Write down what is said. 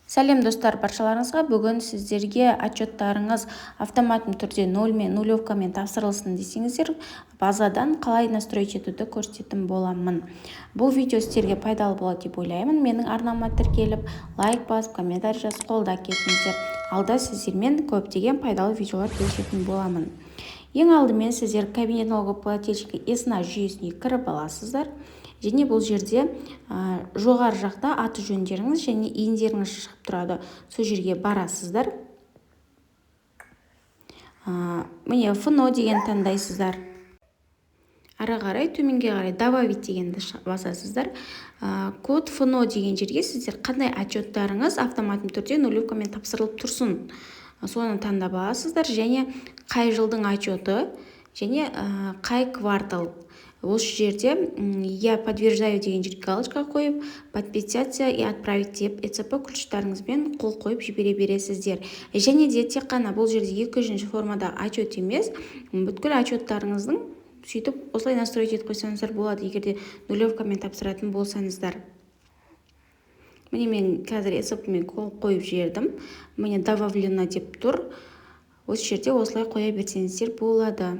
Сәлем, достар, баршаларыңызға! Бүгін сіздерге отчеттарыңыз автоматты түрде нольмен, нулевкамен тапсырылсын десеңіздер, базадан қалай настроить етуді көрсететін боламын. Бұл видео сіздерге пайдалы болады деп ойлаймын. Менің арнама тіркеліп, лайк басып, комментарий жазып, қолдап кетіңіздер. Алда сіздермен көптеген пайдалы видеолар бөлісетін боламын. Ең алдымен сіздер «Кабинет налогоплательщика» ЕСНА жүйесіне кіріп аласыздар және бұл жерде жоғары жақта аты жөндеріңіз және ИИНдеріңіз шығып тұрады, сол жерге барасыздар. Міне, ФНО деген таңдайсыздар. Ары қарай, төменге қарай «Добавить» дегенді басасыздар. «Код ФНО» деген жерге сіздер қандай отчеттарыңыз автоматты түрде нулевкамен тапсырылып тұрсын, соны таңдап аласыздар және қай жылдың отчеты және қай квартал. Осы жерде «Я подтверждаю» деген жерге галочка қойып, «Подписаться и отправить» деп ЭЦП ключтарыңызбен қол қойып жібере бересіздер. Және де тек қана бұл жерде 200-формада отчет емес, бүткіл отчеттарыңыздың сөйтіп осылай настроить етіп қойсаңыздар болады, егер де нулевкамен тапсыратын болсаңыздар. Міне, мен қазір ЭЦП мен қол қойып жібердім. Міне, «Добавлено» деп тұр. Осы жерде осылай қоя берсеңіздер болады.